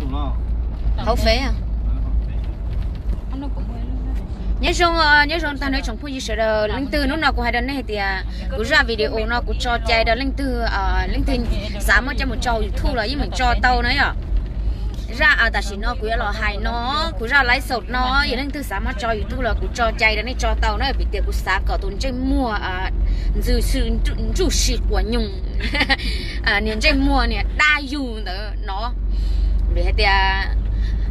Hauv Fev. Nyob zoo, nyob zoo tag nrho tsoom phooj ywg sawv daws. Leej twg, hnub no kuv hais rau nej hais tias kuv zaj video no kuv tso cai rau leej twg, leej twg xav muab coj mus tso YouTube los yeej meem tso tau na yom. Zaj tam sim no kuv yuav los hais no, kuv zaj live show no, yog leej twg xav muab tso YouTube los kuv tso cai rau nej tso tau na, vim tias kuv xav kom tus ntsej muag ntxwg xwm ntsuj si quas nyoos, niag ntsej muag niag dab yug ntawd no, vim hais tias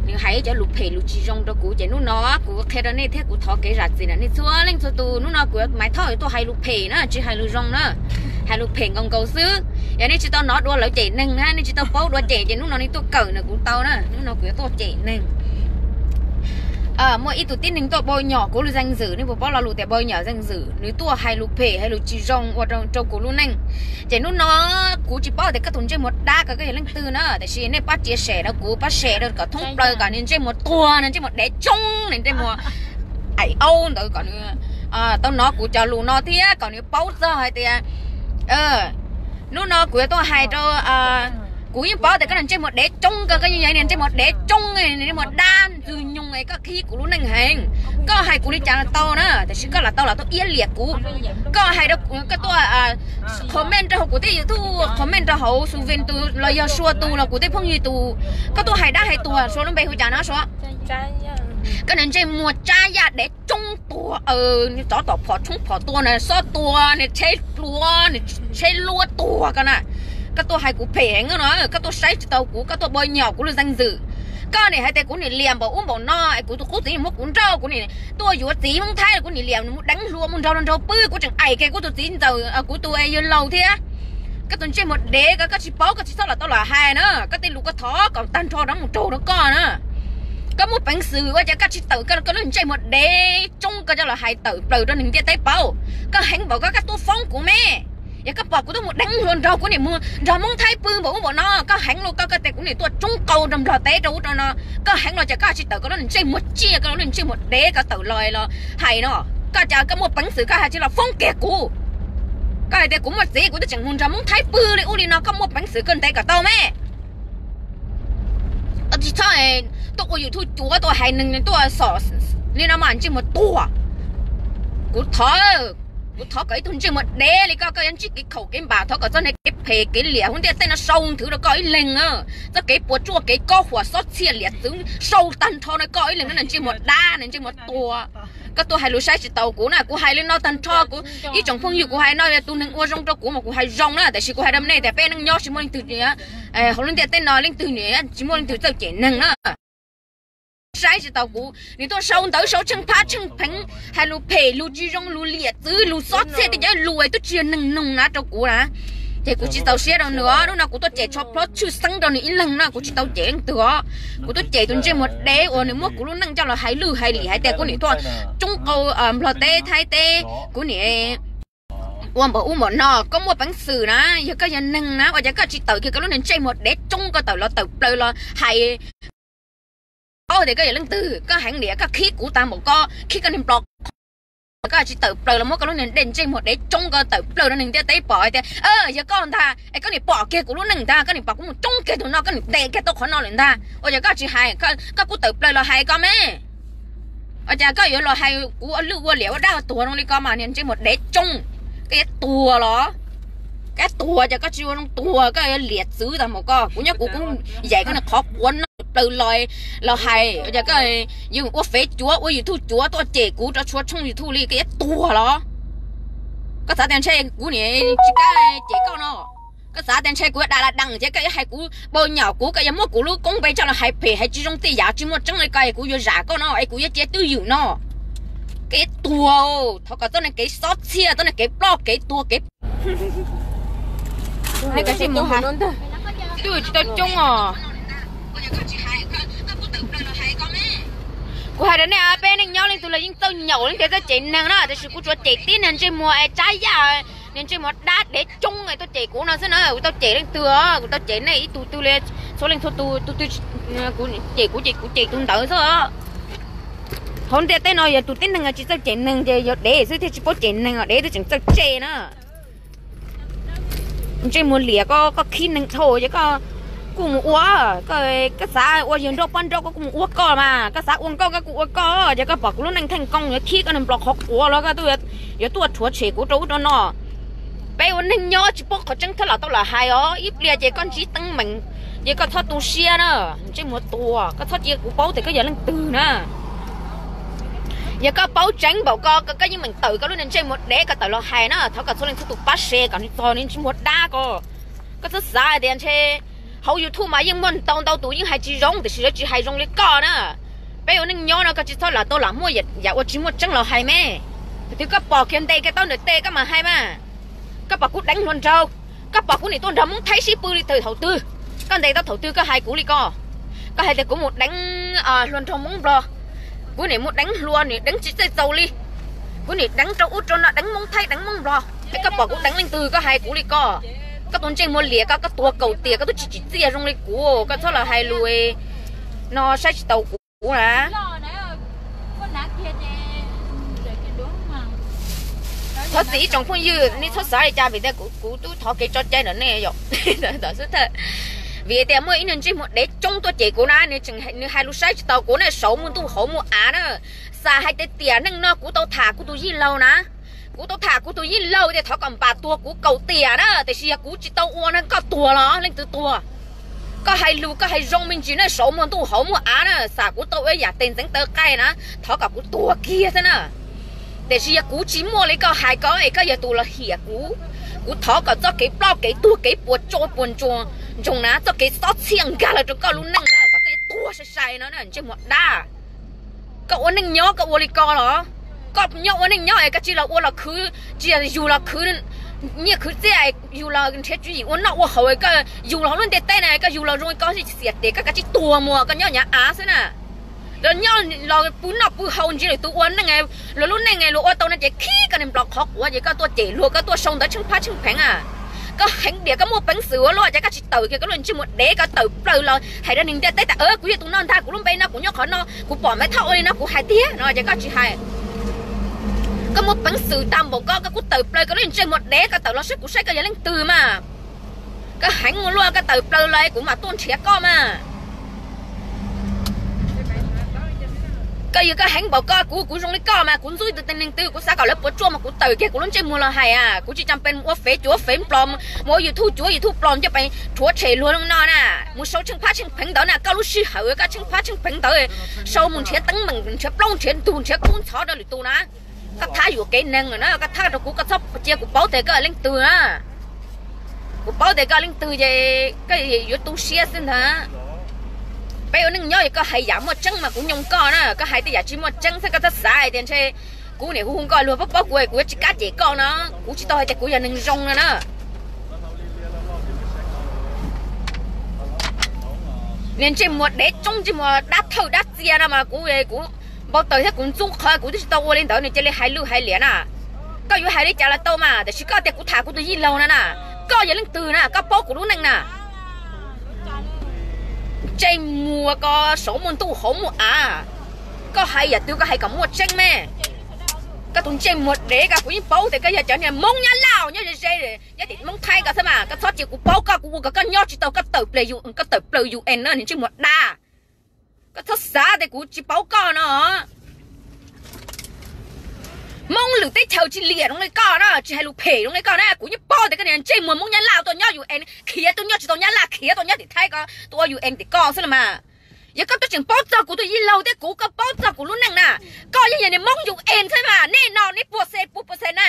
nws hais cov lus phem lus tsis zoo rau kuv, ces hnub no kuv qhia rau nej thiab kuv thov kev zam txim na nej txhua leej txhua tus. Hnub no kuv yuav Maiv Thoj yuav tuaj hais lus phem na, tsis hais lus zoo na, hais lus phem nkaus nkaus xwb. Yog nej tsis tau hnov dua lawv cem neeg na, nej tsis tau paub dua cem ces hnub no nej tuaj kawm ntawm kuv tau na, hnub no kuv yuav tuaj cem neeg. Muaj ib tug tib neeg tuaj npau nyom kuv lub zeej zwm, nej puas paub lo lus tias npau nyom zeej zwm, nws tuaj hais lus phem hais lus tsis zoo ua rau kuv lub neej. Ces hnub no kuv tsis paub tias koj tus ntsej muag dab ko koj yog leej twg na, tiam sis nej pab tsia sem rau kuv, pab sem rau kom thoob plaws kom nws ntsej muag tuag, nws ntsej muag dev tsoob, nws ntsej muag aim aub ntawd kom nws tau hnov kuv cov lus no thiab kom nws paub txog hais tias hnub no kuv yuav tuaj hais rau, kuv yeej paub tias koj niag ntsej muag dev tsoob ko, koj yeej yog niag ntsej muag dev tsoob, niag ntsej muag dab ntxwg nyoog es koj khib kuv lub neej heev. Koj hais kuv li cas los tau na, tiam sis koj lam tau los tuaj iab liam kuv. Koj hais rau, koj tuaj comment rau hauv kuv tej YouTube, comment rau hauv Xu Vin tus los yog Sua tus los kuv tej phooj ywg tus, koj tuaj hais dab hais tuag Sua lub npe hu cas no Sua? Koj niag ntsej muag tsab yaj dev tsoob tuag, tsov tom phom tshoob phom tua na, xob tua na, tsheb pluav na, tsheb luab tuag ko na. Koj tuaj hais kuv phem heev no, koj tuaj saib tsis taus kuv, koj tuaj npau nyom kuv lub zeej zwm. Koj niam hais tias kuv niam liam npaum ub npaum no es kuv tus qub txiv muab kuv nrauj, kuv niam tuaj yuav txiv Hmoob Thaib los kuv niam liam nws mus deev hluas mus nrog luag nraug pw, kuv tseem aim kiag kuv tus txiv ntxawm, kuv tus yawg laus thiab. Koj tus ntsej muag dev ko, koj tsis paub koj tsis txhob los tau los hais na, koj tej lus koj thov kom tag nrho rov mus raug rau koj na. Koj muaj peev xwm ua cas koj tsis tawm koj lub ntsej muag dev tsoob ko coj los hais tawm plaws rau neeg ntiaj teb paub? Koj heev npaum ko koj tuaj foob kuv me. Yog koj pom kuv tuaj mus deev hluas nraug, kuv niam mus nrog Hmoob Thaib pw npaum ub npaum no, koj heev los koj, koj tias kuv niam tuaj tsoob qau rau Nplog teb rau ub rau no, koj heev los cas koj tsis tawm koj lub ntsej muag tsiaj, koj lub ntsej muag dev ko tawm los los hais no? Koj cas koj muaj peev xwm koj hais tsis los foob kiag kuv? Koj hais tias kuv muaj txiv kuv twb tseem mus nrog Hmoob Thaib pw li ub li no, koj muaj peev xwm koj ntes kom tau me. Koj tsis txhob tuaj ua YouTube cuav tuaj hais neeg tuaj xom li no mas ntsej muag tuag. Kuv thov, kuv thov kom ib tug ntsej muag dev li koj, koj yuav ntsib kev khaum kev npam, thov kom txoj niag kev phem kev liam hauv ntiaj teb no sau nthwv rau koj ib leeg na. Txoj kev puas tsuaj kev kob huam xob txhiaj liam txwv sau tag nrho rau koj ib leeg na, ntsej muag dab, ntsej muag tuag. Koj tuaj hais lus saib tsis taus kuv na, kuv hais li no tag nrho kuv ib tsoom phooj ywg, kuv hais no yog tus neeg ua zoo rau kuv mas kuv hais zoo na, tiam sis kuv hais rau nej tias peb neej nyob tsis muaj leej twg, hauv lub ntiaj teb no leej twg niam tsis muaj leej twg txawj cem neeg na. Saib tsis taus kuv, nws tuaj sau ntawv sau tsheej phab tsheej pheev, hais lus phem lus tsis zoo lus liam txwv lus xob txhiaj tej cov lus twb tsis yog neeg nug na rau kuv na. Ces kuv tsis txaus siab rau nws os, hnub no kuv tuaj cem tsho plhob tshwj xeeb rau nws ib leeg no, kuv tsis tau cem leej twg os. Kuv tuaj cem tus ntsej muag dev uas nws muab kuv lub neej coj los hais lwj hais liam hais tias kuv niam tuaj tsoob qau Nplog teb Thaib teb, kuv niam ua npaum ub npaum no. Koj muaj peev xwm na, yog koj yog neeg na ua cas koj tsis tawm kiag koj lub niag ntsej muag dev tsoob ko tawm los tawm plaws los hais. Paub tias koj yog leej twg, koj heev liam, koj khib kuv tag npaum ko, khib koj niag nplo qhov, koj tsis tawm plaws los muab koj lub niag ntsej muag dev tsoob ko tawm plaws rau neeg ntiaj teb pom hais tias yog koj ntag es koj niam pom kiag kuv lub neej ntag, koj niam pom kuv mus tsoob kiag tus no, koj niam ntes kiag tau qhov no lawm ntag, ua cas koj tsis hais, koj kuj tawm plaws los hais koj me. Ua cas koj yuav los hais kuv ua lwj ua liam ua dab ua tuag zoo li ko mas niag ntsej muag dev tsoob, koj yuav tuag los? Koj tuag ces koj tsis ua zoo tuag, koj yuav liam txwv tag npaum ko. Kuv nyob kuv kuj yaim koj niag qhov quav no plaws los, los hais, ua cas koj yuav ua fev cuav ua YouTube cuav tuaj cem kuv rau txhua tshooj YouTube li, koj yuav tuag los? Koj xav tias ntshe kuv niam tsis kam cem koj no? Koj xav tias ntshe kuv yuav dag la dees ces koj yuav hais kuv npau nyom kuv, koj yuav muab kuv lub koob npe coj los hais phem hais tsis zoo tej yam tsis muaj tseeb li ko es kuv yuav zam koj no es kuv yuav cia twj ywm no? Koj yuav tuag, thov kom txoj niag kev xob txhiaj, txoj niag kev ploj kev tuag kev twb tsis tau coob os. Kuv hais rau nej, peb neej nyob leej twg los yeej txawj nyaum leej twg txawj cem neeg na, tiam sis kuv tsuas cem tib niag ntsej muag tsab yaj, niag ntsej muag dab dev tsoob tuaj cem kuv no xwb na. Kuv tau cem leej twg os? Kuv tau cem nej ib tug twg li? Txhua leej txhua tus, tus twg cem kuv ces kuv cem tus ntawd xwb. Hauv ntiaj teb no yog tus tib neeg tsis txawj cem neeg ces yog dev xwb thiaj tsis paub cem neeg, dev twb tseem txawj tseg na. Ntsej muag liam ko, koj khib neeg dhau ces koj kuj mus ua, koj xav ua yawg nrauj poj nrauj koj kuj mus ua koj mas, koj xav ua nkauj koj kuj ua koj, ces koj pom kuv lub neej theej koob yuav khib koj niag nplos qhov quav los koj yuav tuaj rhuav tshem kuv rau ub rau no. Peb ua neej nyob tsis paub qhov tseeb thiab los tau lam hais os, ib pliag ces koj ntsib teeb meem ces koj txhob tu siab na. Ntsej muag tuag, koj txhob cia kuv paub tias koj yog leej twg na. Yog koj paub tseeb npaum ko, koj yeej meem tawm koj lub niag ntsej muag dev koj tawm los hais na, thov kom txhua leej txhua tus pab share kom nws txog nws ntsej muag dab ko. Koj txhob xav hais tias ntshe hauv YouTube mas yeej muaj ntau ntau tus yeej hais tsis zoo tiam sis lawv tsis hais zoo li koj na. Peb ua neej nyob no koj tsis txhob lam tau lam muaj yam ua tsis muaj tseeb los hais me. Thaum twg koj pom kiag ntes kiag tau ntawm tes koj mam hais mas. Koj pom kuv deev hluas nraug, koj pom kuv nim tuaj nrog Hmoob Thaib sib pw li thaum twg? Koj ntes tau thaum twg koj hais kuv li ko? Koj hais tias kuv mus deev hluas nraug Hmoob Nplog, kuv nim mus deev hluas nim deev tsis txawj txaus li, kuv nim deev rau ub rau no deev Hmoob Thaib deev Hmoob Nplog, es koj pom kuv deev leej twg koj hais kuv li ko? Koj tus ntsej muag liam ko, koj tuag kaum tiam koj twb tsis tsim txiaj zoo li kuv, koj txhob los hais lus no saib tsis taus kuv na. Thov txim ib tsoom phooj ywg, nej txhob xav li cas vim tias kuv twb thov kev tso cai ntawm nej yom. Vim tias muaj ib niag ntsej muag dev coob tuaj cem kuv na, nws hais lus saib tsis taus kuv na, saum muaj ntuj hauv muaj av na. Xav hais tias tiam neej no kuv tau tham kuv tus yij laug na, kuv tau tham kuv tus yij laug tias thov kom npam tuag kuv kaum tiam na, tiam sis yog kuv tsis tau ua na koj tuag los leej twg tuag? Koj hais lus koj hais zoo me ntsis na, saum muaj ntuj hauv muaj av na, xav kuv tau ua yam tes ntxeev taw qaij na, thov kom kuv tuag kiag xwb na. Tiam sis yog kuv tsis muaj li koj hais ko es koj yog tus los hiam kuv, kuv thov kom txoj kev ploj kev tuag kev puas tsuaj puas ntsoog na, txoj kev xob txhiaj nkag los rau koj lub neej na, kom koj yuav tuag sai sai no na ntsej muag dab. Koj ua neej nyob koj ua li ko los? Koj nyob ua neej nyob es koj tsis los ua los khwv, tsis yog yug los khwv nyiaj khwv txiaj, yug los nrhiav tswv yim ua noj ua haus, koj yug los hauv lub ntiaj teb na koj yug los zoo li ko xiam tes koj kav tsij tuag mus koj nyob nyav av xwb na. Los nyob los pw noj pw haus ntsia lwm tus ua neej, luag lub neej luag ua tau no ces khib koj niag nplos qhov quav ces koj tuaj cem luag koj tuaj sau ntawv tsheej phab tsheej pheev a. Koj heev diam koj muaj peev xwm ua luaj ces koj tsis tawm kiag koj lub ntsej muag dev koj tawm plaws los hais rau neeg ntiaj teb tias kuv yog tus no ntag kuv lub npe no kuv nyob qhov no kuv pom Maiv Thoj ua li no kuv hais tiag no ces koj tsis hais. Koj muaj peev xwm tag npaum ko koj kuj tawm plaws koj lub ntsej muag dev koj tawm los saib kuv saib koj yog leej twg mas. Koj heev ua luaj koj tawm plaws los kuv mam tuaj nrhiav koj mas. Koj yog koj heev npaum ko kuv kuv zoo li koj mas kuv ntxub tus neeg twg kuv xav kom lawv puas tsuaj mas kuv tawm kiag kuv lub ntsej muag los hais a, kuv tsis cam pes mus ua fev cuav fev nplos, mus ua YouTube cuav YouTube plos coj pes rhuav tshem luag li no na, mus sau tsheej phab tsheej pheev ntawd na, koj lub sij hawm koj tsheej phab tsheej pheev ntawd sau mus nrhiav teeb meem nrhiav plaub nrhiav ntug nrhiav kub ntxhov rau lwm tus na. Koj thab yuam kev neeg lawm na, koj thab rau kuv koj txhob cia kuv paub tias koj leej twg na. Kuv paub tias koj leej twg ces koj yuav tu siab xwb ntag. Peb ua neej nyob es koj hais yam muaj tseeb mas kuv nyoo koj na, koj hais tej yam tsis muaj tseeb xwb koj txhob xav hais tias ntshe kuv niam hu hu nkauj luag paub paub kuv kuv yuav tsis kam cem koj no. Kuv tsis tau hais tias kuv yog neeg zoo no na. Niag ntsej muag dev tsoob ntsej muag dab thawj dab txia no mas kuv kuv npau taws thiab kuv ntxub qhov kuv twb tsis tau ua li ntawd nws cia li hais lwj hais liam na. Koj yuav hais li cas los tau mas, tiam sis koj tias kuv tham kuv tus yij laug no na, koj yog leej twg na, koj paub kuv lub neej na. Ntsej muag ko saum muaj ntuj hauv muaj av, koj hais yam twg koj hais kom muaj tseeb me. Koj tus ntsej muag dev ko kuv yeej paub tias koj yog cov niag Hmoob Nyab Laj nyob ze ze, nyob tim Hmoob Thaib ko xwb mas, koj txhob cia kuv paub koj, kuv ua kom koj nyob tsis tau, koj tawm plaws U N na, niag ntsej muag dab. Koj txhob xav tias kuv tsis paub koj no. Hmoob lwm teb chaws tsis liam zoo li koj na, tsis hais lus phem zoo li koj na, kuv yeej paub tias koj niag ntsej muag Hmoob Nyab Laj tuaj nyob U N, khiav tuaj nyob tsis tau Nyab Laj, khiav tuaj nyob tim Thaib ko, tuaj ua U N tim koj xwb los mas. Yog koj twb tseem paub txog kuv tus yij laug thiab kuv, koj paub txog kuv lub neej na, koj yeej yog niag Hmoob U N xwb mas, nej no nej puas xees puas puas xees na.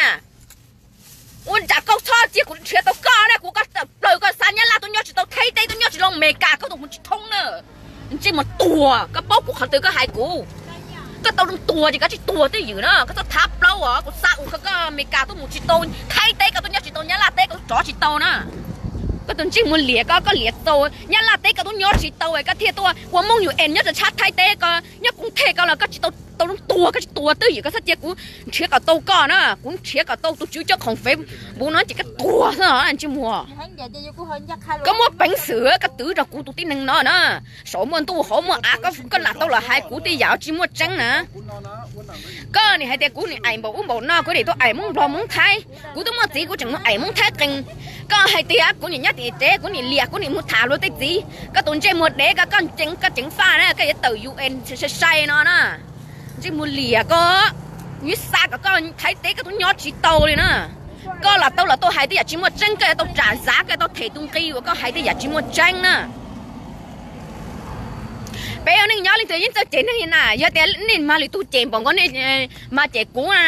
Ua ntsam koj txhob cia kuv nrhiav tau koj na, kuv koj tawm plaws koj xa Nyab Laj tuaj nyob tsis tau, Thaib teb tuaj nyob tsis tau, Amelikas koj tuaj mus tsis thoob na. Ntsej muag tuag, koj paub kuv qhov twg koj hais kuv. Koj tau zoo tuag ces koj tsis tuag twj ywm na, koj txhob thab plaub os, kuv xa ua koj Amelikas tuaj mus tsis tau, Thaib teb koj tuaj nyob tsis tau, Nyab Laj teb koj tuaj rov tsis tau na. Koj tus ntsej muag liam ko, koj liam txaus Nyab Laj teb koj tuaj nyob tsis tau, koj thiaj tuaj ua Hmoob U N nyob rau tshab Thaib teb ko, nyob koom them ko los koj tsis tau tau zoo tuag koj tsis tuag twj ywm, koj txhob cia kuv nrhiav kom tau koj na, kuv nrhiav kom tau tus tswv coj khoom Facebook no ces koj tuag xwb ntsej muag. Koj muaj peev xwm koj twv rau kuv tus tib neeg no na, saum muaj ntuj hauv muaj av, koj lam tau los hais kuv tej yam tsis muaj tseeb na. Koj nim hais tias kuv nim aim npaum ub npaum no, kuv nim tuaj aim Hmoob Nplog Hmoob Thaib, kuv twb muaj txiv kuv tseem mus aim Hmoob Thaib qees. Koj hais tias kuv nim nyob tim tsev kuv nim liam kuv nim mus tham luag tej txiv, koj tus ntsej muag dev, koj koj ceev koj ceev faj na, koj yuav tawm U N sai sai no na. Ntsej muag liam koj, yuav xa kom koj Thaib teb koj twb nyob tsis tau li na. Koj lam tau los tuaj hais tej yam tsis muaj tseeb, koj yuav tau ram zav, koj yuav tau them tus nqi uas koj hais tej yam tsis muaj tseeb na. Peb ua neej nyob leej twg yeej txawj cem neeg li na, yog tias nej mas lwm tus cem npaum nkaus nej mas cem kuv na,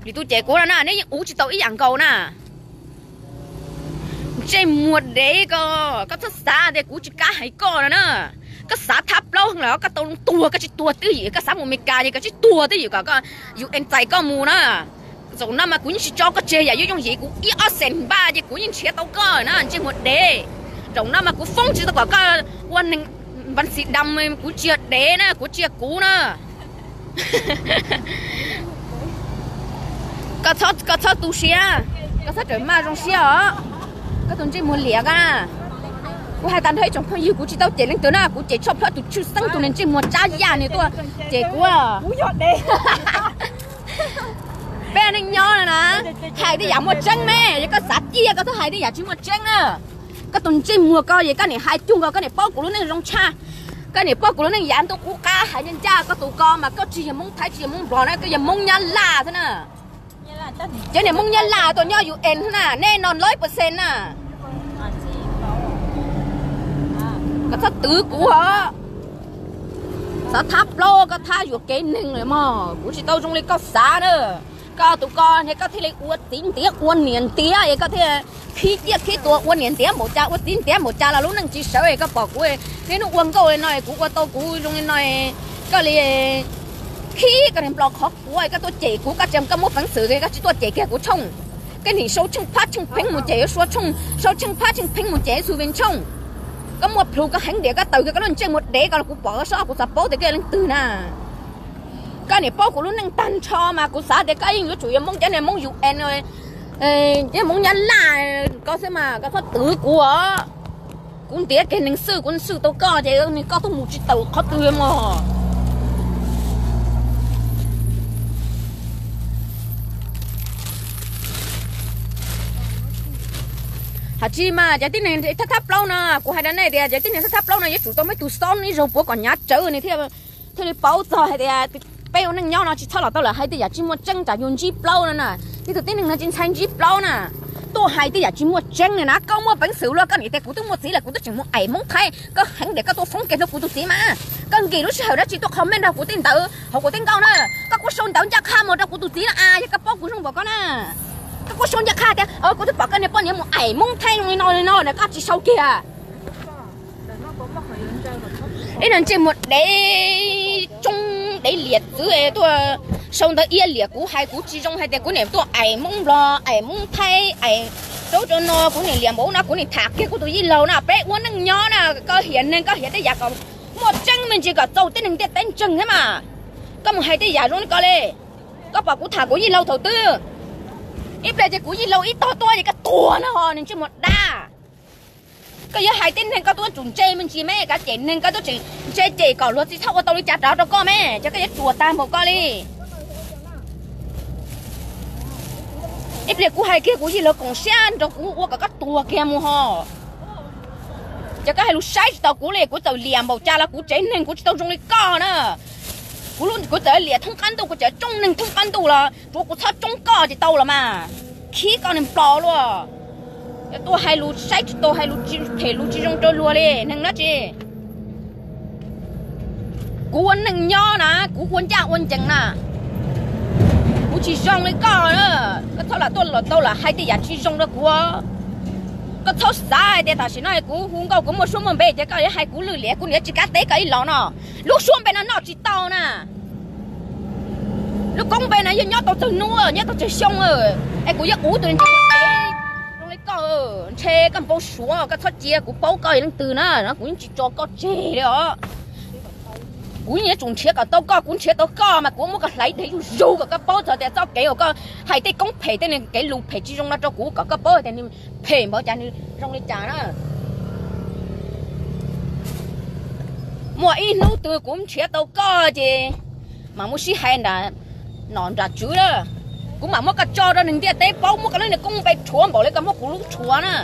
lwm tus cem kuv no na nej yeej uv tsis tau ib yam nkaus na. Ntsej muag dev koj, koj txhob xav tias kuv tsis kam hais koj no na. Koj xav thab plaub heev lawm, koj tau tuag koj tsis tuag twj ywm, koj xav mus Amelikas ces koj tsis tuag twj ywm kom koj U N txais koj mus na. Zaum no mas kuv yeej tsis tso koj tseg, yam yuav yooj yim kuv ib ob xees npaj ces kuv yeej nrhiav tau koj na ntsej muag dev. Zaum no mas kuv foob tsis tau kom koj ua neeg npav xis dam, kuv tsis yog dev na, kuv tsis yog kuv na. Koj txhob tu siab, koj txhob rawm maj zoo siab os. Koj tus ntsej muag liam koj na. Kuv hais tag nrho ib tsoom phooj ywg, kuv tsis tau cem leej twg na, kuv cem tshaj plaws tus tshwj xeeb tus niag ntsej muag tsab yaj nws tuaj cem kuv. Peb neej nyob no na, hais tej yam muaj tseeb me, yog koj xav ciaj koj txhob hais tej yam tsis muaj tseeb na. Koj tus ntsej muag koj es koj nim hais cuag nkaus koj nim paub kuv lub neej zoo tshaj. Koj nim paub kuv lub neej yav ntuj qub qab, hais ncaj ncaj koj tus ko mas koj tsis yog Hmoob Thaib tsis yog Hmoob Nplog na, koj yog Hmoob Nyab Laj xwb na. Cov niag Hmoob Nyab Laj tuaj nyob U N na, nej no lawm percent na. Koj txhob twv kuv os. Xav thab plaub koj thab yuam kev neeg lawm mog, kuv tsis tau zoo li koj xav na. Koj tus ko es koj thiaj li ua txiv ntiav ua niam ntiav es koj thiaj khib ciaj khib tuag ua niam ntiav npaum cas ua txiv ntiav npaum cas los lub neej tsis sawv es koj pom kuv niaj hnub ua nkauj li no es kuv ua tau kuv zoo li no, koj li khib koj niag nplos qhov quav es koj tuaj cem kuv, koj tseem koj muaj peev xwm koj tsis tuaj cem kiag kuv tshooj. Koj nim sau tsheej phab tsheej pheej mus cem yuav sua tshooj, sau tsheej phab tsheej pheej mus cem xu ve tshooj. Koj muaj plhus koj heev diam koj taws kiag koj lub ntsej muag dev ko los kuv pom koj sab kuv xav paub tias koj yog leej twg na. Koj nim paub kuv lub neej tag nrho mas kuv xav tias koj yeej yuav tsum yog Hmoob cov niag Hmoob U N, cov Hmoob Nyab Laj ko xwb mas koj txhob twv kuv os. Kuv ntiav kiag neeg xwb, kuv swj tau koj ces koj tuaj mus tsis tau qhov twg mog. Hais tsis mas cov tib neeg thab thab plaub no, kuv hais rau nej tias cov tib neeg thab thab plaub no yuav tsum tau muaj ib tug xob ib zaug puav kom hnyav tsawv nws thiaj li paub txog hais tias peb ua neej nyob no tsis txhob los tau lawm hais tej yam tsis muaj tseeb tsam yus ntsib plaub no na. Ib tug tib neeg no tsis ntshai ntsib plaub na, tuaj hais tej yam tsis muaj tseeb na. Koj muaj peev xwm luaj, koj nim tias kuv twb muaj txiv lawm kuv twb tseem mus aim Hmoob Thaib, koj heev diam koj tuaj foob kiag rau kuv tus txiv mas. Koj nkim lub sij hawm dab tsi tuaj comment rau kuv tej ntawv hauv kuv tej nkauj na. Koj kuj sau ntawv ncaj qha mus rau kuv tus txiv na, yog koj paub kuv zoo npaum koj na. Koj kuj sau ncaj qha tias kuv twb pom koj niag poj niam mus aim Hmoob Thaib zoo li no li no na, koj tsis sau kiag. Ib no ntsej muag dev tsoob dev liam txwv tuaj sau ntawv iab liam kuv, hais kuv tsis zoo hais tias kuv nim tuaj aim Hmoob Nplog aim Hmoob Thaib aim rau rau no, kuv nim liam npaum no kuv nim tham kiag kuv tus yij laug na, peb ua neej nyob na, koj hiam neeg koj hiam tej yam kom muaj tseeb me ntsis kom txaus tib neeg ntiaj teb ntseeg thiab mas. Koj mus hais tej yam zoo li ko li. Koj pom kuv tham kuv yij laug thaum twg? Ib pliag ces kuv yij laug ib tog tuaj ces koj tuag na ho niag ntsej muag dab. Koj yuav hais tib neeg koj tuaj tsum ntse me ntsis me, koj cem neeg koj tuaj tseem ntse cem kom luag tsis txhob ua tau li cas rov rau koj me, ces koj yuav ruam tag npaum koj li. Ib pliag kuv hais kiag kuv yij laug koom siab nrog kuv ua kom koj tuag kiag mus ho. Ces koj hais lus saib tsis taus kuv li, kuv txawm liam npaum cas los kuv tsev neeg kuv tsis tau zoo li koj na. Kuv txawm liam thoob qab ntuj, kuv txawm tsoob neeg thoob qab ntuj los tsuav kuv txhob tsoob koj ces tau los mas. Khib koj niag nplos luaj. Yog tuaj hais lus saib tsis taus, hais lus tsis phem lus tsis zoo rau luag li neeg dab tsi. Kuv ua neej nyob na, kuv ua ncaj ua ncees na. Kuv tsis zoo li koj, koj txhob lam tuaj los tau lam hais tej yam tsis zoo rau kuv. Koj txhob xav hais tias tam sim no kuv hu nkauj kuv muaj suab muaj npe ces koj yuav hais kuv lwj liam, kuv niam tsis kav teb koj ib los no. Lub suab npe no noj tsis tau na. Lub koob npe no yog nyob tau tsawg hnub nyob tau tsawg xyoo, es kuv yuav uv tus zoo li koj. Ntshe koj npau suav koj txhob cia kuv paub koj yog leej twg na, kuv yeej tsis tso koj tseg li os. Kuv yeej yuav tsum nrhiav kom tau koj, kuv nrhiav tau koj mas kuv muab koj hlais dheev zuj zus kom koj paub txog tias txoj kev uas koj hais tej koob phem tej kev lus phem tsis zoo no rau kuv kom koj paub tias nws phem npaum cas, nws zoo li cas na. Muaj ib hnub twg kuv nrhiav tau koj ces mam muab sib hais nram nom nram tswv na. Kuv mam muab koj tso rau neeg ntiaj teb paub, muab koj lub niag koob npe rhuav npaum li koj muab kuv lub rhuav na.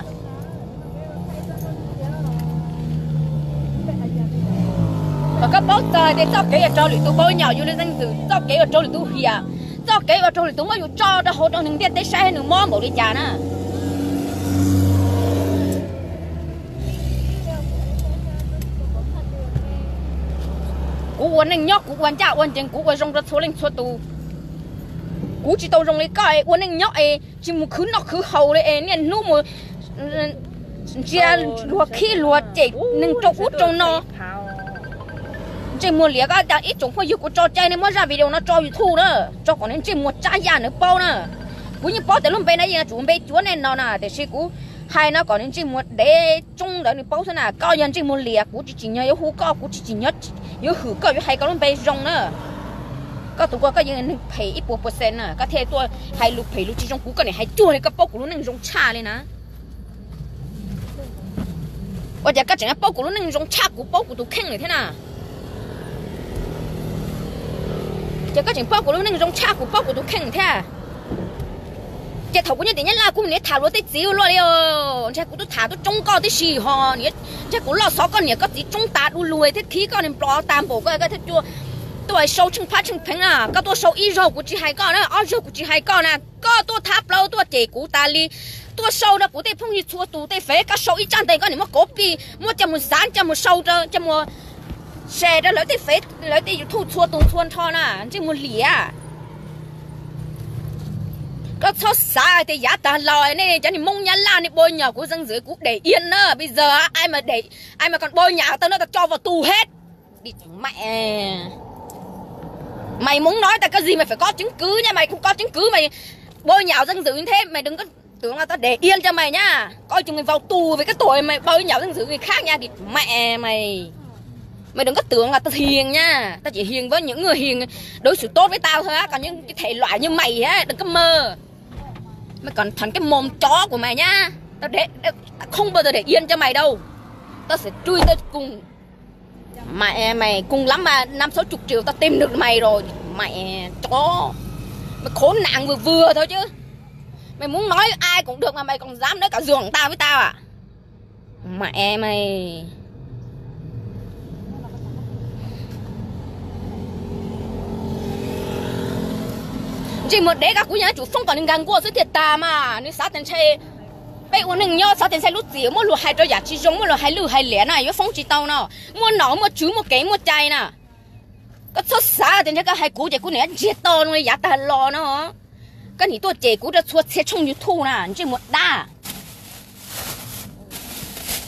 Kom koj paub txog tias txoj kev uas raug lwm tus npau nyom yus li leej twg, txoj kev uas raug lwm tus hiam, txoj kev uas raug lwm tus muab yus tso rau hauv rau neeg ntiaj teb saib nws mob npaum li cas na. Kuv ua neej nyob kuv ua ncaj ua ncees, kuv ua zoo rau txhua leej txhua tus. Kuv tsis tau zoo li koj es ua neej nyob es tsis mus khwv noj khwv haus li es niaj hnub mus ntsia luag khib luag cem neeg rau ub rau no. Ntsej muag liam, koj ib tsoom phooj ywg, kuv tso cai nej muab zaj video no tso YouTube na, tso kom nws ntsej muag tsab yaj nws paub na. Kuv yeej paub tias lub npe no yeej yuav tsum npe cuav nej no na, tiam sis kuv hais no kom nws ntsej muag dev tsoob ntawd nws paub xwb na. Koj yog ntsej muag liam, kuv tsis tsim nyog yuav hu koj, kuv tsis tsim nyog yuav hwm koj, yuav hais koj lub npe zoo na. Koj tus ko koj yeej neeg phem ib puas percent na, koj thiaj tuaj hais lus phem lus tsis zoo, kuv koj niam hais cuag li koj paub kuv lub neej zoo tshaj li na. Ua cas koj tseem paub kuv lub neej zoo tshaj kuv paub kuv tus kheej lawm thiab na? Ces koj tseem paub kuv lub neej zoo tshaj kuv paub kuv tus kheej thiab. Ces thaum kuv nyob tim Nyab Laj kuv niaj tham luag tej txiv luaj li os, ntshe kuv twb tham twb tsoob koj tib si ho, ntshe kuv loj xov koj niam koj txiv tsoob tas du lug thiab khib koj niag nplos tas npaum ko koj thiaj tuaj sau tsheej phab tsheej pheev na. Koj tuaj sau ib zaug kuv tsis hais koj na, ob zaug kuv tsis hais koj na, koj tuaj thab plaub tuaj cem kuv tas li, tuaj sau rau kuv tej phooj ywg txhua tus tej fev, koj sau ib tsab ntawv koj niam muab copy muab coj mus xav coj mus sau rau coj mus share rau lawv tej fev lawv tej YouTube txhua tus txhua nrho na, ntsej muag liam. Koj txhob xav hais tias yav tag los nej cov niag Hmoob Nyab Laj nej npau nyom kuv zeej ntxwv kuv đẻ yên na, bây giờ ai mà đẻ, ai mà còn npau nyom tao nói tao cho vào tù hết. Đi mẹ mày. Mày muốn nói tao cái gì mày phải có chứng cứ nha, mày không có chứng cứ mày bôi nhọ danh dự như thế, mày đừng có tưởng là tao để yên cho mày nhá. Coi chừng mày vào tù vì cái tội mày bôi nhọ danh dự người khác nha, đi mẹ mày. Mày đừng có tưởng là tao hiền nha, tao chỉ hiền với những người hiền, đối xử tốt với tao thôi á, còn những cái thể loại như mày á đừng có mơ. Mày còn thành cái mồm chó của mày nhá. Tao để, tao không bao giờ để yên cho mày đâu. Tao sẽ truy tao cùng. Mày, mày cùng lắm mà năm sáu chục triệu tao tìm được mày rồi. Mày chó. Mày khốn nạn vừa vừa thôi chứ. Mày muốn nói ai cũng được mà mày còn dám nói cả giường tao với tao à? Mẹ mày. Ntsej muag dev, koj kuv yeej yuav tsum foob kom nws nkag nkuaj xwb thiaj tas mas. Nws xav tias ntshe peb ua neej nyob xav tias ntshe lub txim muab luag hais rau yam tsis zoo, muab luag hais lwj hais liam na yuav foob tsis tau no. Muaj nom muaj tswv muaj kev muaj cai na. Koj txhob xav tias ntshe koj hais kuv ces kuv niam ntsiag to zoo li yav tag los no. Koj nim tuaj cem kuv rau txhua txhia tshooj YouTube na, ntsej muag dab.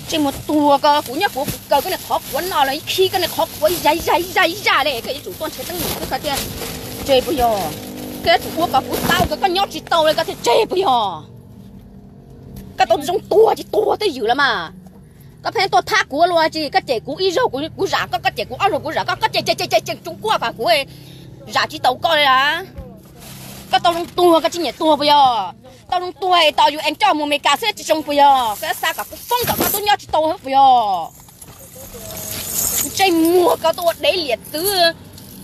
Ntsej muag tuag ko, kuv nyob kuv kaw koj niag qhov quav no los ib khib koj niag qhov quav ib zaj ib zaj ib zaj ib zaj li, koj yuav tsum tuaj nrhiav teeb meem koj thiaj tseg puas yog? Koj yuav tsum ua kom kuv tau ko, koj nyob tsis tau li koj thiaj tseg puas yog? Koj tau zoo tuag ces tuag twj ywm los mas. Koj pheej tuaj thab kuv luag tsis, koj cem kuv ib zaug kuv zam koj, koj cem kuv ob zaug kuv zam koj, koj cem cem cem cem tsoos kuaj kom kuv zam tsis tau koj li a. Koj tau zoo tuag koj tsis nyiam tuag puas yog? Tau zoo tuag es tos yus es coj mus Meskas xwb tsis zoo puas yog? Koj xa kom kuv foob kom koj tuaj nyob tsis tau puas yog? Ntsej muag koj tuaj ua dev liam txwv,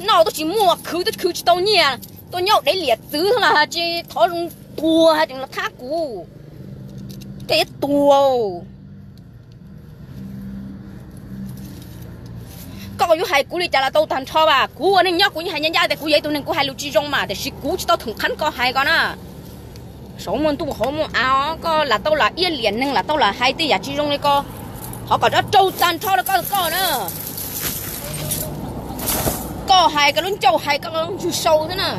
noj tuaj tsis muaj, khwv tuaj khwv tsis tau nyiaj, tuaj nyob ua dev liam txwv xwb los tsis thov zoo tuag hais tias los thab kuv. Koj yuav tuag. Koj yuav hais kuv li cas los tau tag nrho as, kuv ua neej nyob kuv yeej hais ncaj ncaj tias kuv yog ib tug neeg kuv hais lus tsis zoo mas, tiam sis kuv tsis tau thoom qhab koj hais ko na. Saum muaj ntuj hauv muaj av, koj lam tau lam iab liam neeg, lam tau lam hais tej yam tsis zoo li ko, thov kom rov raug tag nrho rau koj koj na. Koj hais koj lub ncauj hais koj ntswg sau xwb na.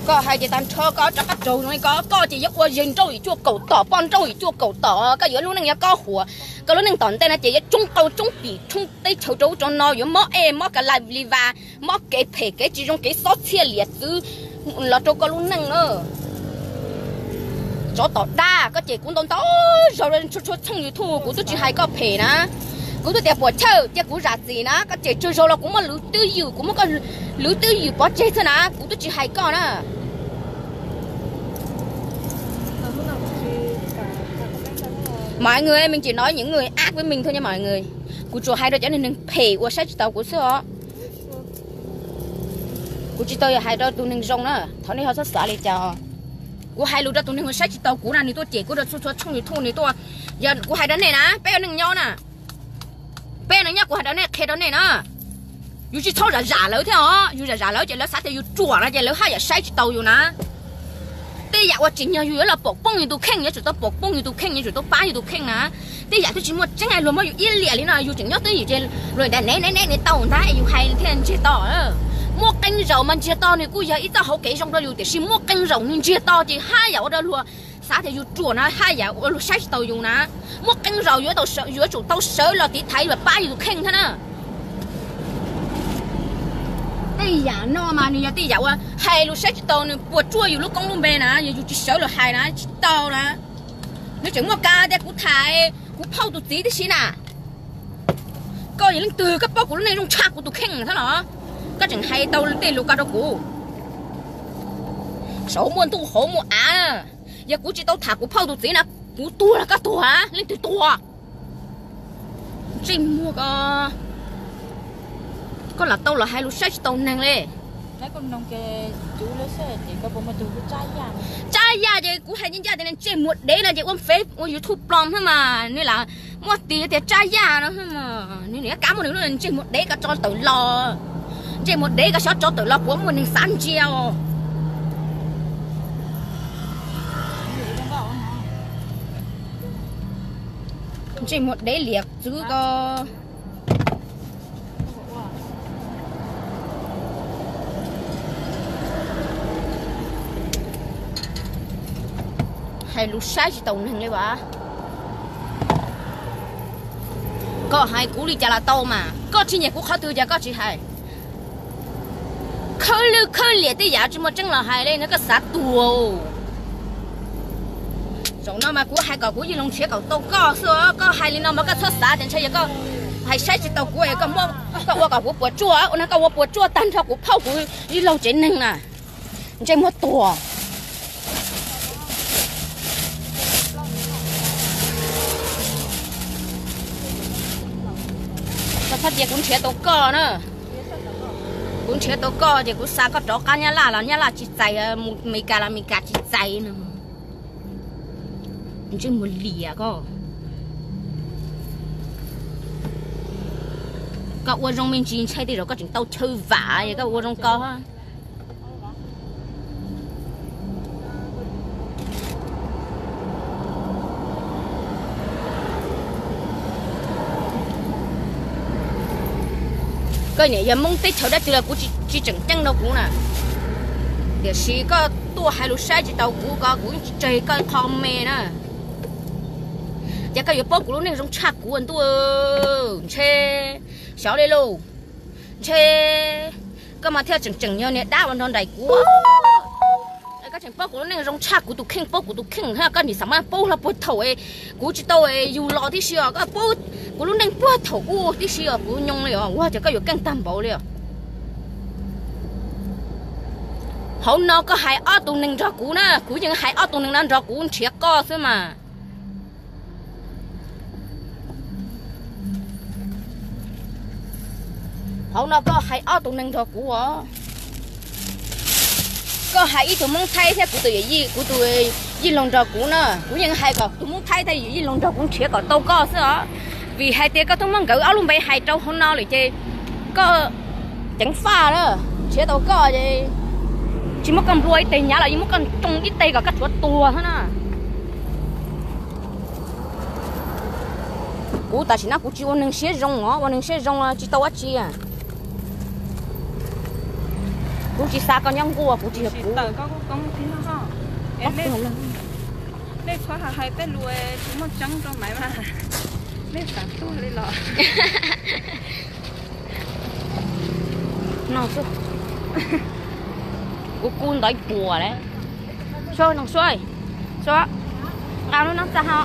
Koj hais ces tag nrho koj rov qab raug zoo li ko, koj ces yuav ua yawg nrauj yim cuaj kaum tom, poj nrauj yim cuaj kaum tom, koj yuav lub neej yuav kob huam, koj lub neej tom ntej no ces yuav tsoob qau tsoob pim tsoob teb chaws rau ub rau no, yuav mob ej mob ka la li vas, mob kev phem kev tsis zoo kev xob txhiaj liam txwv los rau koj lub neej na. Tsov tom dab, koj cem kuv ntau ntau zaus txhua txhua tshooj YouTube kuv twb tsis hais koj phem na. Kuv twb tias puas chawj, cia kuv zam txim na, koj cem tsawg zaus los kuv muaj lwv twb ywm, kuv muab koj lwv twb ywm pov tseg xwb na, kuv twb tsis hais koj na. Mọi người, mình chỉ nói những người ác với mình thôi nha mọi người. Kuv tsuas hais rau cov neeg phem uas saib tsis taus kuv xwb os. Kuv tsis tau yog hais rau tus neeg zoo na, thov nej ho txhob xav li cas. Kuv hais lus rau tus neeg uas saib tsis taus kuv na, nws tuaj cem kuv rau txhua txhua tshooj YouTube, nws tuaj, yog kuv hais rau nej na, peb ua neej nyob na, peb ua neej nyob kuv hais rau nej, qhia rau nej na, yus tsis txhob zam zam lawv thiab os, yus zam zam lawv ces lawv xav tias yus ruam no ces lawv haj yam saib tsis taus yus na. Tej yam uas tsim nyog yus yuav los pom poob yus tus kheej, yuav tsum tau pom poob yus tus kheej, yuav tsum tau pab yus tus kheej na. Tej yam twb tsis muaj tseeb luag muab yus iab liam li no, yus tseem nyob twj ywm ces luag tias ne ne ne ne tau ntag es yus hais thiaj ntsiag to. Muaj qee zaum mas ntsiag to nws kuj yog ib txoj hauv kev zoo rau yus, tiam sis muaj qee zaum nws ntsiag to ces haj yam ua rau luag xav tias yus ruam na, haj yam ua luag saib tsis taus yus na. Muaj qee zaum yuav tsum tau sawv los tiv thaiv los pab yus tus kheej thiab na. Tej yam no mas nws yog tej yam uas hais lus saib tsis taus, nws puas tsuaj yus lub koob lub npe na, yog yus tsis sawv los hais na tsis tau na. Nws tseem muaj kas tias kuv tham kuv phauj tus txiv tib si na. Koj yog leej twg koj paub kuv lub neej zoo tshaj kuv tus kheej thiab los? Koj tseem hais tau tej lus ko rau kuv. Saum muaj ntuj hauv muaj av, yog kuv tsis tau tham kuv phauj tus txiv na, kuv tuag los koj tuag, leej twg tuag? Ntsej muag ko, koj lam tau los hais lus saib tsis taus neeg li. Tsab yaj ces kuv hais ncaj ncaj tias ntsej muag dev no ces ua Face ua YouTube plob xwb mas nws lam muaj tis tias tsab yaj no xwb mas nws niam kab muaj nws lub ntsej muag dev ko tso tawm los. Ntsej muag dev ko xyov tso tawm los puas muaj neeg xav ntsia os. Ntsej muag dev liam txwv ko. Hais lus saib tsis taus neeg li as. Koj hais kuv li cas los tau mas, koj tsis nyiam kuv qhov twg ces koj tsis hais. Khawb lwj khawb liam tej yam tsis muaj tseeb los hais li no koj xav tuag. Zaum no mas kuv hais kom kuv Yij Loos nrhiav kom tau koj xwb, koj hais li no mas koj txhob xav tias ntshai yog koj hais saib tsis taus kuv es koj ua kom kuv puas tsuaj, ua no koj ua puas tsuaj tag nrho kuv phauj kuv Yij Loos tsev neeg na. Ntsej muag tuag. Koj txhob cia kuv nrhiav tau koj na. Kuv nrhiav tau koj ces kuv xa koj rov qab Nyab Laj los Nyab Laj tsis txais, mus Meskas los Meskas tsis txais no. Ntsej muag liam koj. Koj ua zoo me ntsis ntshai tej zaum koj tseem tau chaw vam es koj ua zoo ko. Koj niam yog Hmoob teb chaws dab tsi los kuv tsis tseem ceeb rau kuv na. Tiam sis koj tuaj hais lus saib tsis taus kuv ko kuv yeej tsis tseg koj qho me na. Ces koj yuav paub kuv lub neej zoo tshaj kuv ntuj. Ntshe xyov li lauj. Ntshe koj mas thiaj tseem tseem yog niag dab uas nrog nraim kuv. Koj tseem paub kuv lub neej zoo tshaj kuv tus kheej, paub kuv tus kheej thiab koj nim xav mas paub hlo puag thaum kuv tsis tau yug los tib si os, koj paub kuv lub neej puag thaum ub tib si os, kuv nyoo li os, ua cas koj yuav keej tag npaum li os. Hauv no koj hais ob tug neeg nrog kuv na, kuv yeej hais ob tug neeg no nrog kuv nrhiav koj xwb mas. Hauv no koj hais ob tug neeg nrog kuv os. Koj hais ib tug Hmoob Thaib thiab kuv tus, kuv tus Yij Loos nrog kuv na, kuv yeej hais kom tus Hmoob Thaib thiab Yij Loos nrog kuv nrhiav kom tau koj xwb os. Vim hais tias koj twb muab nkawd ob lub npe hais rau hauv no lawm ces koj ceev faj na, nrhiav tau koj ces tsis muab koj nplua ib teg hnyav los yeej muab koj tsoo ib teg kom koj tshuav tuag xwb na. Kuv tam sim no kuv tsis ua neeg siab zoo os, ua neeg siab zoo tsis tau dab tsi. Kuv tsis xav koj nyob nkuaj, kuv tsis yog kuv. Nej txhob hais tej lus tsis muaj tseeb rau Maiv mas, nej xav tuag li los? No xwb, kuv kub ntawv puas lawm. Sua no sua, sua, nqa lub no txaj ho.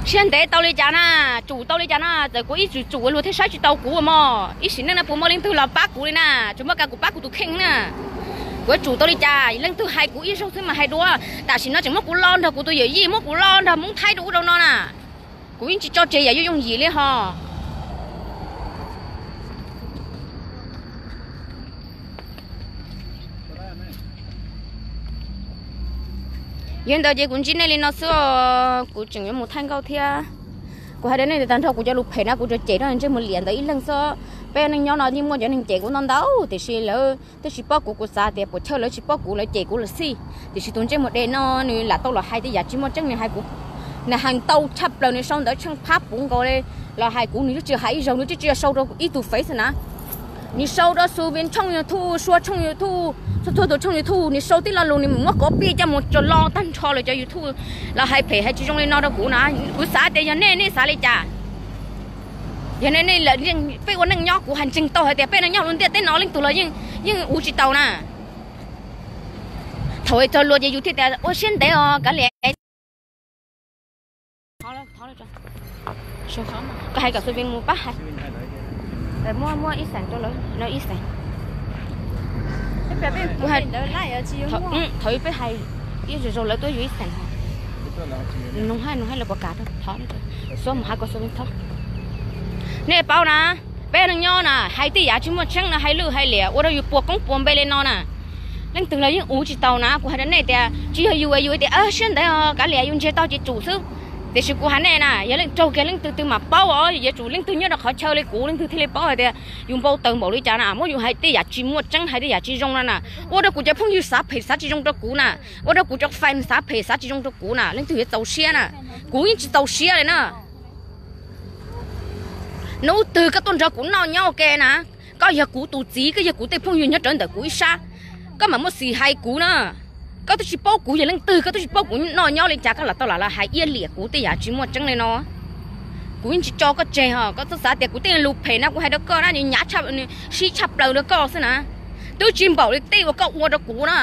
Siab ntev tau li cas na, tsum tau li cas na, txawm kuv ib txwm tsum luag thiaj saib tsis tau kuv mog. Ib sim neej no puas muaj leej twg los pab kuv li na, tsuas muaj kuv pab kuv tus kheej na. Kuv yuav tsum tau li cas, leej twg hais kuv ib zaug xwb mas hais dua. Tam sim no tseem muab kuv lo nrog kuv tus yawm yij, muab kuv lo nrog Hmoob Thaib rau ub rau no na. Kuv yeej tsis tso tseg yam yuav yooj yim li ho. Yog li ntawd ces kuv ntsib nej li no xwb, kuv tseem yuav mus thaij nkauj thiab. Kuv hais rau nej tias tag nrho kuv cov lus phem na kuv tsuas cem rau ntsej muag liam ntawd ib leeg xwb. Peb neej nyob no yeej muaj cov neeg cem kuv ntau ntau tiam sis lawv twb tsis paub kuv, kuv xav tias puas chawj lawv tsis paub kuv lawv cem kuv lawm xij. Tiam sis tus ntsej muag dev no nws lam tau los hais tej yam tsis muaj tseeb, nws hais kuv, nws hais ntau tshaj plaws, nws sau ntawv tsheej phab puv nkaus li los hais kuv, nws twb tsis hais ib zaug, nws twb tsis sau rau ib tug fev xwb na. Nws sau rau Xu Vin tshooj YouTube, Sua tshooj YouTube, txhua txhua tus tshooj YouTube, nws sau tib lo lus nws muab kov pij coj mus tso lo tag nrho lawv cov YouTube los hais phem hais tsis zoo li no rau kuv na. Kuv xav tias yog nej, nej xav li cas? Yog nej, nej, peb ua neej nyob kuv hais ntseeg tau hais tias peb neej nyob lub ntiaj teb no leej twg los yeej, yeej uv tsis tau na. Thaum txog luag ces yus thiaj tias ua siab ntev os kav liam. Koj hais kom Xu Vin mus pab hais. Muaj, muaj ib xeem rau lawv no ib xeem. Thaum peb hais ib zaug zaug lawv tuaj yus ib xeem. Nug hais, nug hais lawv puas kam rau, thov, xuab mus hais kom Xu Vin thov. Nej paub na, peb neej nyob na hais tej yam tsis muaj tseeb no, hais lwj hais liam ua rau yus puas koob puas npe li no na. Leej twg los yeej uv tsis tau na. Kuv hais rau nej tias tsis yog yus, yus tias siab ntev os kav liam, yus ntsiag to ces tsum xwb. Tiam sis kuv hais nej na, yog leej raug kiag leej twg twg mam paub os, yuav tsum leej twg nyob rau qhov chaw li kuv leej twg thiaj li paub hais tias yus npau taws npaum li cas na, muab yus hais tej yam tsis muaj tseeb, hais tej yam tsis zoo no na. Ua rau kuv cov phooj ywg xav phem xav tsis zoo rau kuv na, ua rau kuv cov fan xav phem xav tsis zoo rau kuv na, leej twg yuav txaus siab na? Kuv yeej tsis txaus siab li na. Hnub twg koj tuaj nrog kuv noj nyob ua ke na, koj yog kuv tus txiv, koj yog kuv tej phooj ywg nyob rawv ntawm kuv ib sab, koj mam muaj xim hais kuv na. Koj twb tsis paub kuv yog leej twg, koj twb tsis paub kuv noj nyob li cas, koj lam tau lam los hais iab liam kuv tej yam tsis muaj tseeb li no. Kuv yeej tsis tso koj tseg os, koj txhob xav tias kuv tej lus phem no kuv hais rau koj na nws hnyav, nws sib tshaj plaws rau koj xwb na. Twb tsis npaum li tej uas koj ua rau kuv na.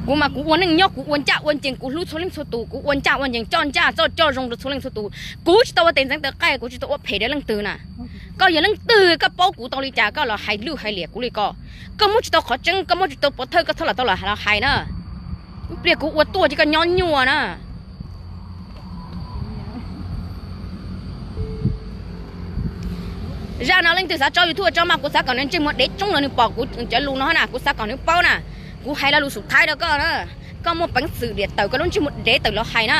Kuv mas kuv ua neej nyob kuv ua ncaj ua ncees, kuv hlub txhua leej txhua tus, kuv ua ncaj ua ncees, coj ncaj coj zoo rau txhua leej txhua tus. Kuv tsis tau ua tes ntxeev tes qaij, kuv tsis tau ua phem rau leej twg na. Koj yog leej twg koj paub kuv tau li cas koj los hais lwj hais liam kuv li ko? Koj muab tsis tau qhov tseeb, koj muab tsis tau pov thawj koj txhob lam tau los hais na. Ib pliag kuv ua tuaj ces koj nyob nyuaj na. Zaj no leej twg xav tso YouTube tso mas kuv xav kom nws ntsej muag dev tsoob los nws pom kuv cov lus no na, kuv xav kom nws paub na. Kuv hais lo lus xum thaib rau koj na, koj muaj peev xwm diam tawm koj lub ntsej muag dev tawm los hais na.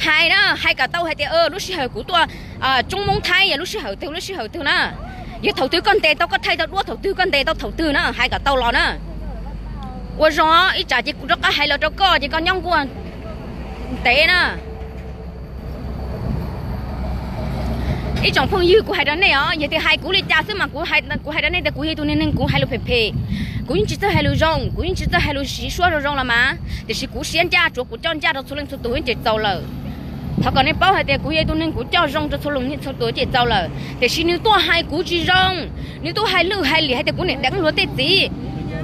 Hais na, hais kom tau hais tias lub sij hawm kuv tuaj tsoob Hmoob Thaib yog lub sij hawm twg lub sij hawm twg na. Yog thaum twg koj ntes tau koj thaij tau duab thaum twg, koj ntes tau thaum twg na, hais kom tau los na. Ua zoo ib tsam ces kuv rov qab hais los rau koj ces koj nyob nkuaj ntev na. Ib tsoom phooj ywg, kuv hais rau nej os, yog tias hais kuv li cas xwb mas kuv hais rau nej tias kuv yog tus neeg, neeg kuv hais lus phem phem, kuv yeej tsis txawj hais lus zoo, kuv yeej tsis txawj hais lus siv suab zoo zoo los mas, tiam sis kuv siab ncaj, tsuav kuv coj ncaj rau txhua leej txhua tus ces txaus lawm. Thov kom nej paub hais tias kuv yog tus neeg kuv coj zoo rau txhua leej txhua tus ces txaus lawm, tiam sis nws tuaj hais kuv tsis zoo, nws tuaj hais lwj hais liam hais tias kuv niam deev luag tej txiv,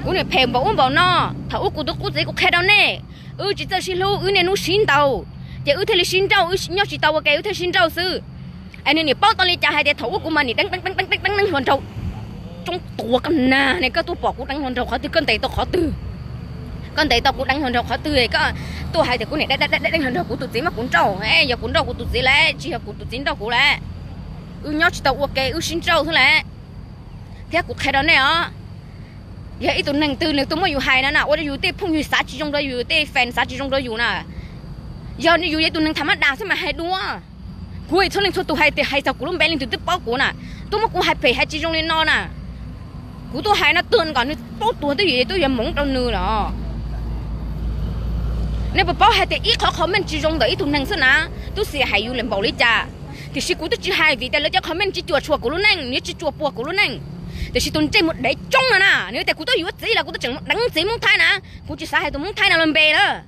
kuv niam phem npaum ub npaum no. Thaum ub kuv tus qub txiv kuv qhia rau nej, wb tsis txawj sib hlub, wb niaj hnub sib ntaus, ces wb thiaj li sib nrauj, wb nyob tsis tau ua ke wb thiaj sib nrauj xwb. Es nws niam paub tau li cas hais tias thaum ub kuv mas niam deev deev deev deev deev hluas nraug. Tsoob tuag koj nag ne, koj tuaj pom kuv deev hluas nraug qhov twg, koj ntes tau qhov twg? Koj ntes tau kuv deev hluas nraug qhov twg, koj tuaj hais tias kuv niam deev deev deev hluas nraug, kuv tus txiv mas kuv nrauj, yog kuv nrauj kuv tus txiv lawm, tsis yog kuv tus txiv nrauj kuv lawm. Wb nyob tsis tau ua ke, wb sib nrauj xwb lawm. Thiab kuv qhia rau nej os, yog ib tug neeg twg nws tuaj muab yus hais no na, ua rau yus tej phooj ywg xav tsis zoo rau yus, tej fan xav tsis zoo rau yus na, yog yus yog ib tug neeg tham mab das xwb mas hais dua. Kuv txhua leej txhua tus hais tias hais txog kuv lub npe leej twg twb paub kuv na, tuaj muab kuv hais phem hais tsis zoo li no na. Kuv tuaj hais no tuag kom nws paub tuag twb yog, twb yog hmoov rau nws los. Nej puas paub hais tias ib qhov comment tsis zoo ntawm ib tug neeg xwb na, twb xis hais yus lawm npaum li cas. Tiam sis kuv twb tsis hais vim tias lawv cov comment tsis cuam tshuam kuv lub neej, nws tsis cuam puas kuv lub neej. Tiam sis tus ntsej muag dev tsoob no na, nws tias kuv twb yuav txiv los kuv twb tseem deev txiv Hmoob Thaib na. Kuv tsis xav hais tus Hmoob Thaib no lub npe na,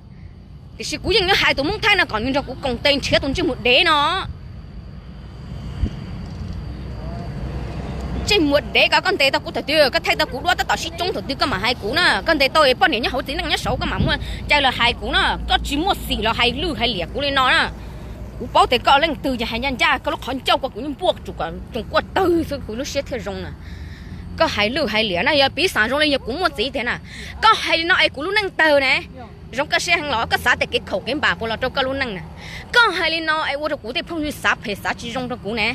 tiam sis kuv yeej yuav hais tus Hmoob Thaib no kom nws nrog kuv koom tes nrhiav tus ntsej muag dev no. Ntsej muag dev ko, koj ntes tau kuv thaum twg? Koj thaij tau kuv duab tab tom sib tsoob thaum twg koj mam hais kuv na. Koj ntes tau poj niam nyob hauv txiv neej nyob saud koj mam muaj cai los hais kuv na. Koj tsis muaj xim los hais lwj hais liam kuv li no na. Kuv paub tias koj leej twg ces hais ncaj ncaj, koj lub qhov ncauj ko kuv yeej npuaj tsuas kom tsoos kuaj tawg xwb kuv lub siab thiaj zoo na. Koj hais lwj hais liam na, yog piv xam zoo li yog kuv muaj txiv tiag na. Koj hais li no es kuv lub neej tawg ne. Zoo koj siab heev los koj xav tias kev khaum kev npam puas los rau koj lub neej na. Koj hais li no es ua rau kuv tej phooj ywg xav phem xav tsis zoo rau kuv ne.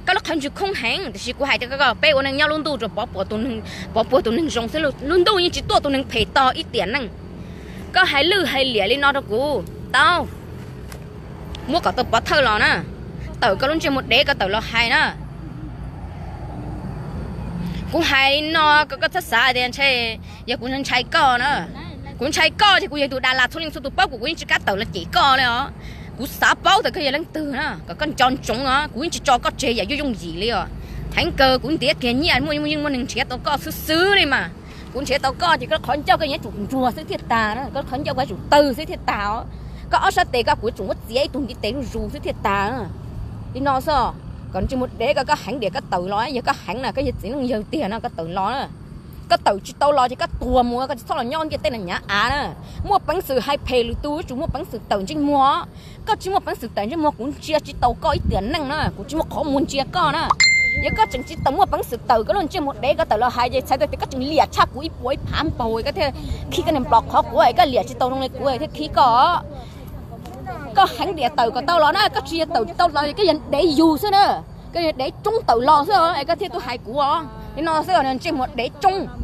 Koj lub qhov ntswg khoob heev, tiam sis kuv hais tias koj peb ua neej nyob lub ntuj rau pov puas tus neeg zoo xwb, lub ntuj yeej tsis tuaj tus neeg phem tog ib tiam neej. Koj hais lwj hais liam li no rau kuv tau, muab kom tau pov thawj los na. Tawm koj lub ntsej muag dev ko tawm los hais na. Kuv hais li no kom koj txhob xav tias ntshe yog kuv ntshai koj na. Kuv ntshai koj ces kuv yog tus das las txhua leej txhua tus paub kuv, kuv yeej tsis kam tawm los cem koj li os. Kuv xav paub tias koj yog leej twg na, kom koj nco ntsoov os, kuv yeej tsis tso koj tseg yam yooj yooj yim li os. Heev kawg kuv ntiav kiag nyiaj muaj yeej muaj neeg nrhiav tau koj xwb xwb li mas. Kuv nrhiav tau koj ces koj qhov ncauj koj yuav tsum ntsuag xwb thiaj tag na, koj qhov ncauj koj yuav tsum tawg xwb thiaj tag os. Koj ob sab tes koj kuv tsum muab txiav ib tug ntiv tes zuj zus xwb thiaj tag. Li no xwb, kom ntsej muag dev ko koj heev diam koj tawm los, yog koj heev na koj yog txiv neej yawg tiag no koj tawm los na. Koj tawm tsis tau los ces koj tuag mus, koj tsis txhob los nyob ntiaj teb no nyav av na. Muaj peev xwm hais phem lwm tus, tsum muaj peev xwm tawm ntsej muag. Koj tsis muaj peev xwm tawm ntsej muag, kuv ntsia tsis tau koj ib tiam neej na, kuv tsis muaj qhov muag ntsia koj na. Yog koj tseem tsis tau muaj peev xwm tawm koj lub ntsej muag dev ko tawm los hais ces txhais tau tias koj tseem liam tshaj kuv ib puas ib phav npaug, koj thiaj khib koj niag nplom qhov quav, koj liam tsis tau zoo li kuv thiaj khib koj. Koj heev diam tawm kom tau los na, koj tsis yog tawm tsis tau los koj yog dev yug xwb na. Koj yog dev tsoob tawm los xwb es koj thiaj tuaj hais kuv os. Li no xwb os, ntsej muag dev tsoob.